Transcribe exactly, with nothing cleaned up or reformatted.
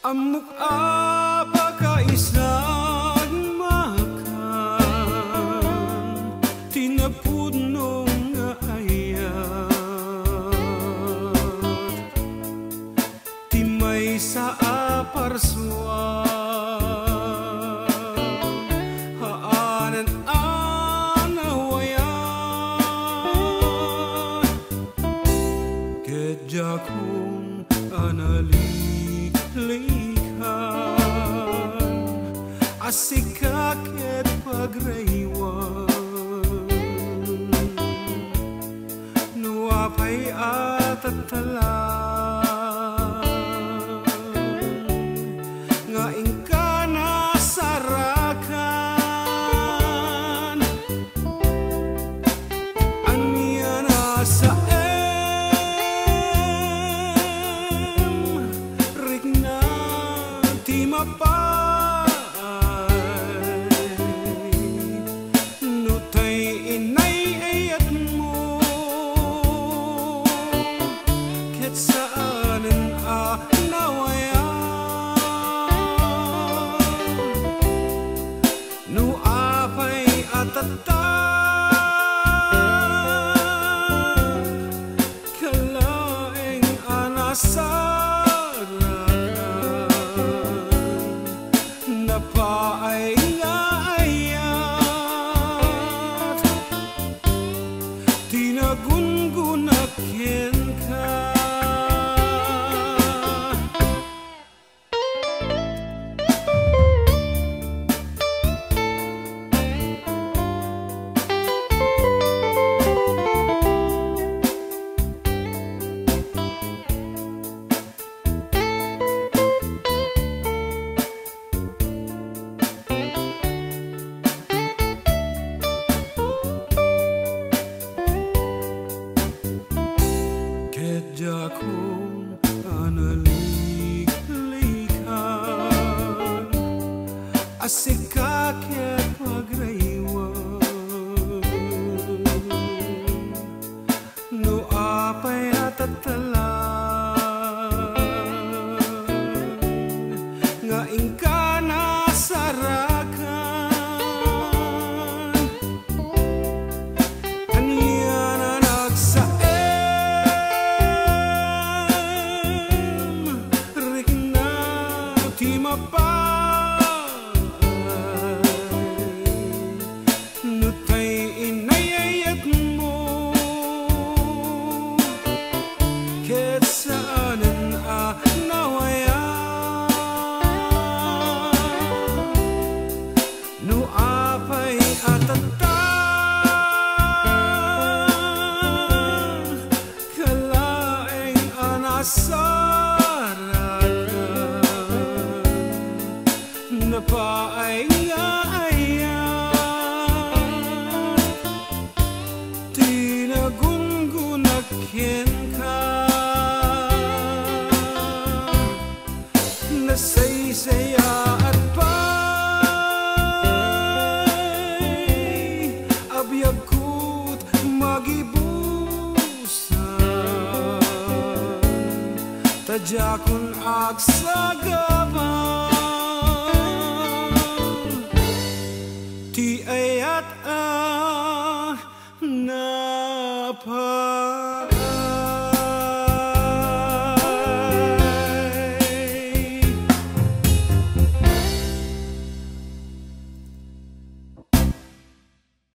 Ammok a pakaisagmakan ti napudno nga ayat ti maysa a parsua, haanen a nawayat. Ket diakon a naliklikan a sika ket pagraywan. No apay a tattalam nga inka nasarakan, ania a saem, rikna ti mapaay. No tay inay-ayatmo, ket saanen a nawayat. No apay a tatta, ka laeng a nasarakan, napaay nga ayat ti nagunggunak kenka. Ket diakon a naliklikan a sika ket pagraywan. No apay a tattalam nga inka nasarakan, ania a nagsaem, rikna ti mapaay. No tay inay-ayatmo, ket saanen a nawayat. No apay a tatta, ka laeng a nasarakan, napaay nga ayat ti nagunggunak kenka. Nasaysayaat pay a biagko't magibusan, ta diakon agsaga